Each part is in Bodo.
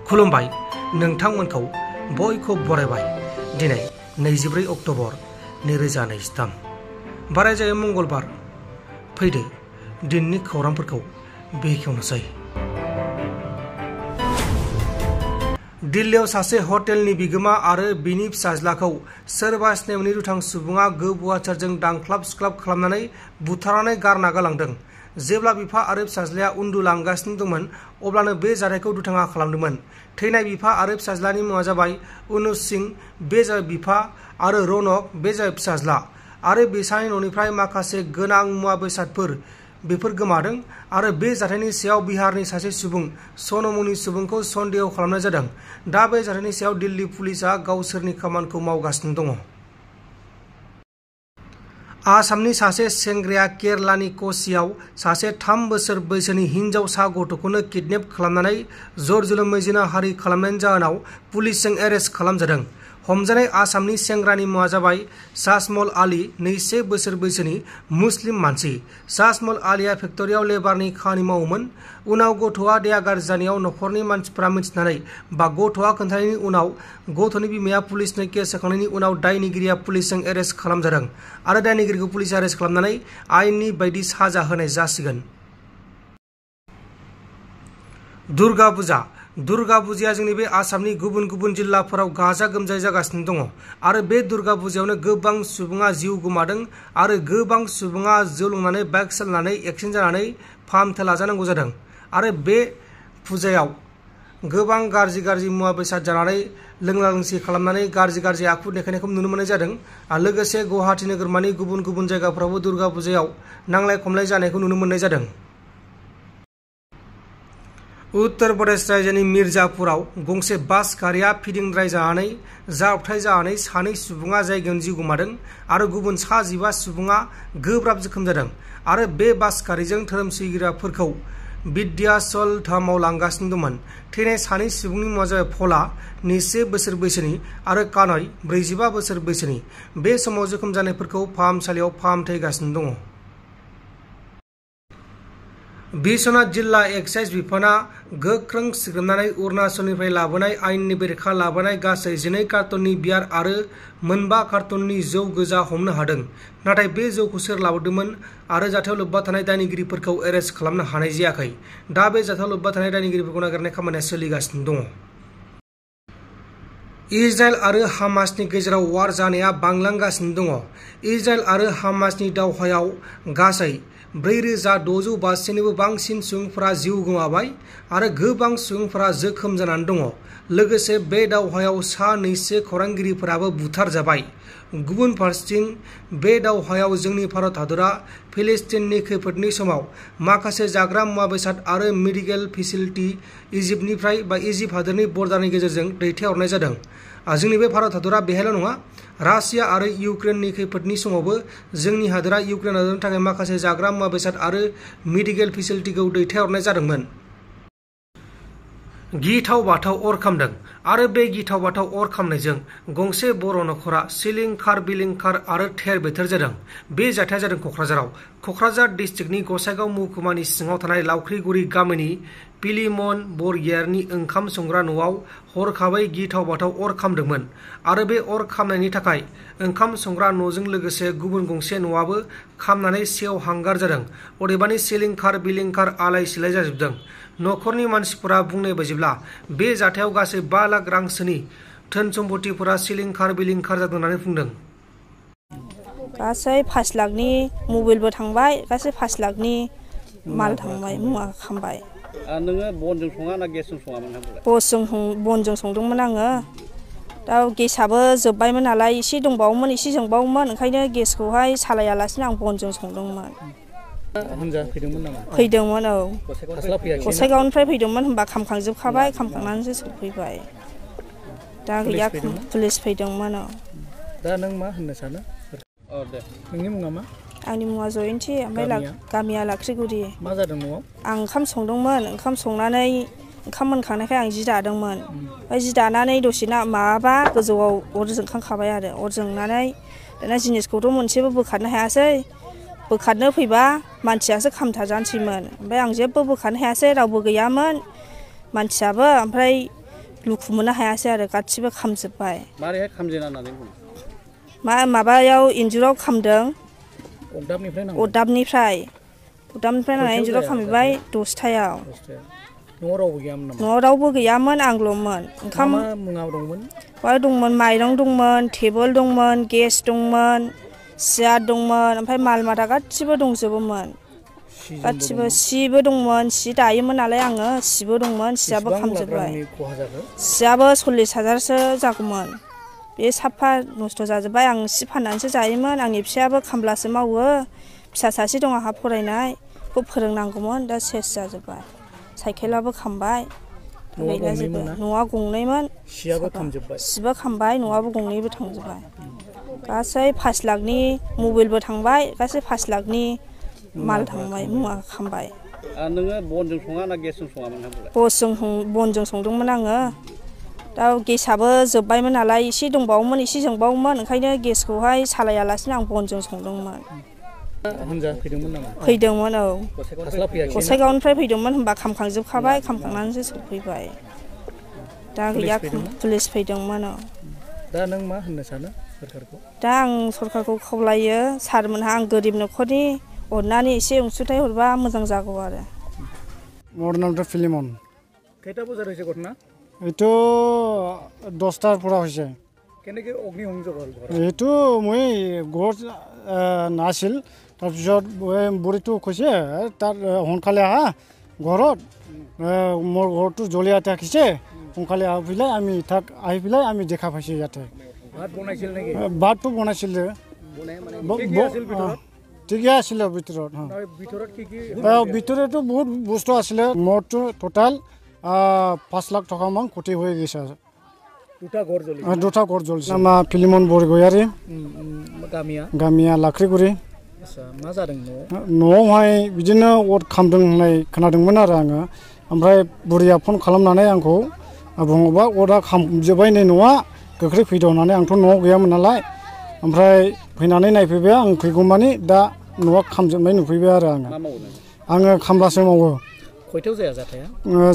खुलुमबाय नोंथांमोनखौ बयखौ बरायबाय दिनै 24 अक्ट'बर 2023 बारायजायो मंगलबार फैदो दिननि खौरांफोरखौ बेखेवनोसै। दिल्लीयाव सासे हटेलनि बिगोमा आरो बिनि फिसाज्लाखौ सोरबा स्नेहनि दुथां सुबुङा गोबुवाचारजों दांख्लाब सुख्लाब खालामनानै बुथारनानै गारना गालांदों। जेब्ला बिफा आरो फिसाज्लाया उन्दुलांगासिनो दंमोन अब्लानो बे जाथायखौ दुथाङा खालामदोंमोन। थैनाय बिफा आरो फिसाज्लानि मुङा जाबाय अनुज सिंह, बे जाबाय बिफा, आरो रौनक, बे जाबाय फिसाज्ला। आरो बिसानि न'निफ्राय माखासे गोनां मुवा बेसादफोर बेफोर गोमादों आरो बे जाथायनि सायाव बिहारनि सासे सुबुं सनम मुंनि सुबुंखौ सन्देह खालामनाय जादों। दा बे जाथायनि सायाव दिल्ली पुलिसआ गावसोरनि खामानिखौ मावगासिनो दङ। आसामनि सासे सेंग्राया केरलानि क'चिआव सासे 3 बोसोर बैसोनि हिनजावसा गथ'खौनो किडनेप खालामनानै जर-जुलुमै जिनाहारि खालामनायनि जाहोनाव पुलिसजों एरेस्ट खालामजादों। हमजानाय आसामनि सेंग्रानि मुङा जाबाय शाजमल आली, 21 बोसोर बैसोनि मुस्लिम मानसि। शाजमल आलीया फेक्टरियाव लेबारनि खामानि मावोमोन। उनाव गथ'आ देहा गाज्रि जानायाव न'खरनि मानसिफोरा मिथिनानै गथ'आ खोन्थानायनि उनाव गथ'नि बिमाया पुलिसनो केस होखांनायनि उनाव दायनिगिरिया पुलिसजों एरेस्ट खालामजादों आरो दायनिगिरिखौ पुलिसआ एरेस्ट खालामनानै आयेननि बायदि साजा होनाय जासिगोन। दुर्गा पुजा दुर्गा पुजाया जोंनि बे आसामनि गुबुन गुबुन जिल्लाफोराव गाजा गोमजायै जागासिनो दङ आरो बे दुर्गा पुजायावनो गोबां सुबुङा जिउ गोमादों आरो गोबां सुबुङा जौ लोंनानै बाइक सालायनानै एक्सिडेन्ट जानानै फाहामथाय लाजानांगौ जादों। आरो बे पुजायाव गोबां गाज्रि मुवा बेसाद जानानै लोंला लोंसि खालामनानै गाज्रि आखु देखायनायखौ नुनो मोननाय जादों। लोगोसे गुवाहाटी नोगोरमानि गुबुन गुबुन जायगाफ्रावबो दुर्गा पुजायाव नांलाय खमलाय जानायखौ नुनो मोननाय जादों। उत्तर प्रदेश रायजोनि मिर्जापुराव गंसे बास गारिया फिदिंद्राय जानानै जाब्रबथाय जानानै 2 सुबुङा जायगायावनो जिउ गोमादों आरो गुबुन 15 सुबुङा गोब्राब जोखोम जादों। आरो बे बास गारिजों धोरोम सिबिग्राफोरखौ विंध्याचल धामाव लांगासिनो दंमोन। थैनाय 2 सुबुंनि मुङा जाबाय भला, 21 बोसोर बैसोनि, आरो कानय, 45 बोसोर बैसोनि। बे समाव जोखोम जानायफोरखौ फाहामसालियाव फाहामथाय होगासिनो दङ। बिश्वनाथ जिल्ला एक्साइज बिफाना गोख्रों सिग्रोमनानै अरुणाचलनिफ्राय लाबोनाय आयेननि बेरेखा लाबोनाय गासै 12 कार्टननि बियार आरो 5 कार्टननि जौ गोजा हमनो हादों। नाथाय बे जौखौ सोर लाबोदोंमोन आरो जाथायाव लोब्बा थानाय दायनिगिरिफोरखौ एरेस्ट खालामनो हानाय जायाखै। दा बे जाथायाव लोब्बा थानाय दायनिगिरिफोरखौ नागिरनाय खामानिया सोलिगासिनो दङ। इजराइल आरो हामासनि गेजेराव वार जानाया बांलांगासिनो दङ। इजराइल आरो हामासनि दावहायाव गासै 4650 निबो बांसिन सुबुंफोरा जिउ गोमाबाय आरो गोबां सुबुंफोरा जोखोम जानानै दङ। लोगोसे बे दावहायाव 2 खौरांगिरिफोराबो बुथारजाबाय। गुबुन फारसेथिं बे दावहायाव जोंनि भारत हादरा फिलिस्तिननि खैफोदनि समाव माखासे जाग्रा मुवा बेसाद आरो मेडिकेल फेसिलिटि इजिप्ट हादरनि बर्डारनि गेजेरजों दैथायहरनाय जादों। जोंनि बे भारत हादरा बेहायल' नङा, रासिया आरो इउक्रेननि खैफोदनि समावबो जोंनि हादरा इउक्रेन हादरनि थाखाय माखासे जाग्रा मुवा बेसाद आरो मेडिकेल फेसिलिटिखौ दैथायहरनाय जादोंमोन। गिथाव बाथाव अर खामदों आरो बे गिथाव बाथाव अर खामनायजों गंसे बर' नखरा सिलिंखार बिलिंखार आरो थेर बेथेर जादों। बे जाथाया जादों क'क्राझाराव। क'क्राझार डिस्ट्रिक्टनि गसाइगाव महकुमानि सिङाव थानाय लावख्रिगुरि गामिनि पिलिमन बरगयारिनि ओंखाम संग्रा न'आव हरखाबै गिथाव बाथाव अर खामदोंमोन आरो बे अर खामनायनि थाखाय ओंखाम संग्रा न'जों लोगोसे गुबुन गंसे न'आबो खामनानै सेवहांगार जादों। अदेबानि सिलिंखार बिलिंखार आलाय सिलाय जाजोबदों। न'खरनि मानसिफोरा बुंनाय बायदिब्ला बे जाथायाव गासै 5 लाख रांसोनि धोन सम्पतिफोरा सिलिंखार बिलिंखार जादों होननानै बुंदों। गासै 5 लाखनि मबाइलबो थांबाय, गासै 5 लाखनि माल थांबाय, मुवा खामबाय। नोङो बनजों सङा ना गेसजों सङामोन? बनजों संदोंमोन आङो। दा गेसाबो जोब्बायमोन नालाय, एसे दंबावोमोन, एसे जोंबावोमोन, ओंखायनो गेसखौहाय सालायालासिनो आं बनजों संदोंमोन। हानजा फैदोंमोन नामा? फैदोंमोन, औ। गसाइगावनिफ्राय फैदोंमोन, होनबा खामखांजोबखाबाय, खामखांनानैसो सफैबाय। दा गैया, पुलिस फैदोंमोन। दा नों मा होननो सानो? नोंनि मुङा मा? आंनि मुङा जयन्ती, ओमफ्राय गामिया लाख्रिगुरि। मा जादों न'आव? आं ओंखाम संदोंमोन, ओंखाम संनानै ओंखाम मोनखांनायखाय आं जि दादोंमोन। ओमफ्राय जि दानानै दसे माबाबा गोजौआव अर जोंखांखाबाय आरो। अर जोंनानै दाना जिनिसखौथ' मोनसेबो बोखारनो हायासै। बोखारनो फैबा मानसियासो खामथारजानोसैमोन। ओमफ्राय आं जेबो बोखारनो हायासै, रावबो गैयामोन मानसियाबो। ओमफ्राय लुखु मोननो हायासै आरो गासिबो खामजोब्बाय। मारैहाय खामजेना होननानै बुङो? माबायाव इन्जुराव खामदों। अरदाबनिफ्राय नांनाय इन्जुराव खामहैबाय 10टायाव। न'आव रावबो गैयामोन नामा? न'आव रावबो गैयामोन, आंल'मोन। ओंखाम मुङाव दंमोन? बाहाय दंमोन, माइरं दंमोन, टेबोल दंमोन, गेस दंमोन, सियार दंमोन, ओमफ्राय माल माथा गासिबो दंजोबोमोन। गासिबो सिबो दंमोन, सि दायोमोन नालाय आङो, सिबो दंमोन, सियाबो खामजोब्बाय। सियाबो 40,000सो जागौमोन। बे साफा नस्थ' जाजोब्बाय। आं सि फाननानैसो जायोमोन। आंनि फिसायाबो खामलासो मावो, फिसा सासे दं आंहा फरायनाय, बेखौ फोरोंनांगौमोन, दा सेस जाजोब्बाय। साइकेलाबो खामबाय, गैलाजोबो। न'आ गंनैमोन, सिबो खामबाय, न'आबो गंनैबो थांजोब्बाय। गासै 5 लाखनि मबाइलबो थांबाय, गासै 5 लाखनि माल थांबाय, मुवा खामबाय। नोङो बनजों सङा ना गेसजों सङामोन? बनजों संदोंमोन आङो। दा गेसाबो जोब्बायमोन नालाय, एसे दंबावोमोन, एसे जोंबावोमोन, ओंखायनो गेसखौहाय सालायालासिनो आं बनजों संदोंमोन। फैदोंमोन नामा? फैदोंमोन, औ। गसाइगावनिफ्राय फैदोंमोन, होनबा खामखांजोबखाबाय, खामखांनानैसो सफैबाय। दा गैया, पुलिस फैदोंमोन। दा नों मा होननो सानो सरकारखौ? दा आं सरकारखौ खावलायो, सारमोनहा आं गोरिब न'खरनि, अननानै एसे अनसुंथाइ हरबा मोजां जागौ आरो। मोर नामটা ফিলিমন। কেইটা বজাত হৈছে ঘটনা? এইটো 10টাৰ পৰা হৈছে। কেনেকৈ অগ্নিসংযোগ হ'ল ঘৰত? এইটো মই ঘৰত নাছিল, তাৰপিছত বুঢ়ীটো কৈছে তাৰ সোনকালে আহা ঘৰত, মোৰ ঘৰটো জ্বলি থাকিছে, সোনকালে আহি পেলাই আমি দেখা পাইছোঁ ইয়াতে। ভাত বনাইছিল নেকি? ভাতটো বনাইছিলে, ঠিকে আছিলে ভিতৰত। ভিতৰতো বহুত বস্তু আছিলে। মোৰতো টোটাল 5 লাখ টকামান ক্ষতি হৈ গৈছে। দুটা ঘৰ জ্বলিছে। আমাৰ ফিলিমন বৰগয়াৰী, গামিয়া লাख्रिगुरि। मा जादों न'आवहाय बिदिनो अर खामदों होननाय खोनादोंमोन आरो आङो। ओमफ्राय बुरैया फन खालामनानै आंखौ बुङोबा अरा खामजोब्बाय नै न'आ, गोख्रै फैदो होननानै। आंथ' न'आव गैयामोन नालाय, ओमफ्राय फैनानै नायफैबाय आं, फैगौमानि दा न'आ खामजोबनाय नुफैबाय आरो आङो खामलासो मावो। खयथायाव जाया जाथाया?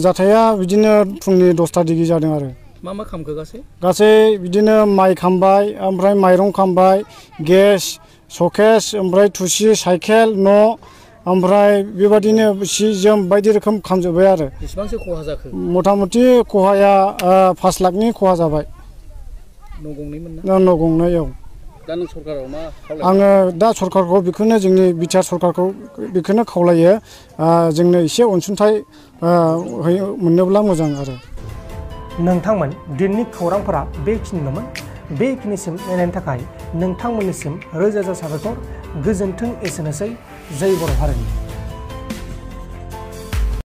जाथाया बिदिनो फुंनि 10टा दिगि जादों आरो। मा खामखो गासै बिदिनो माइ खामबाय, ओमफ्राय माइरं खामबाय, गेस, सकेस, ओमफ्राय थुसि, साइकेल, न', ओमफ्राय बेबादिनो सि जोम बायदि रोखोम खामजोब्बाय आरो। बेसेबांसो खहा जाखो? मथा मथि खहाया 5 लाखनि खहा जाबाय। न' गंनैमोन ना? न' गंनै, औ। दा नों सरकाराव मा खावलायो? आङो दा सरकारखौ बेखौनो, जोंनि बिटिआर सरकारखौ बेखौनो खावलायो, जोंनो एसे अनसुंथाइ मोनोब्ला मोजां आरो। नोंथांमोन, दिननि खौरांफोरा बेखिनिल'मोन। बेखिनिसिम नायनायनि थाखाय नोंथांमोननिसिम रोजा रोजा साबायखर। गोजोन्थों, एसेनोसै। जय बर' हारिनि।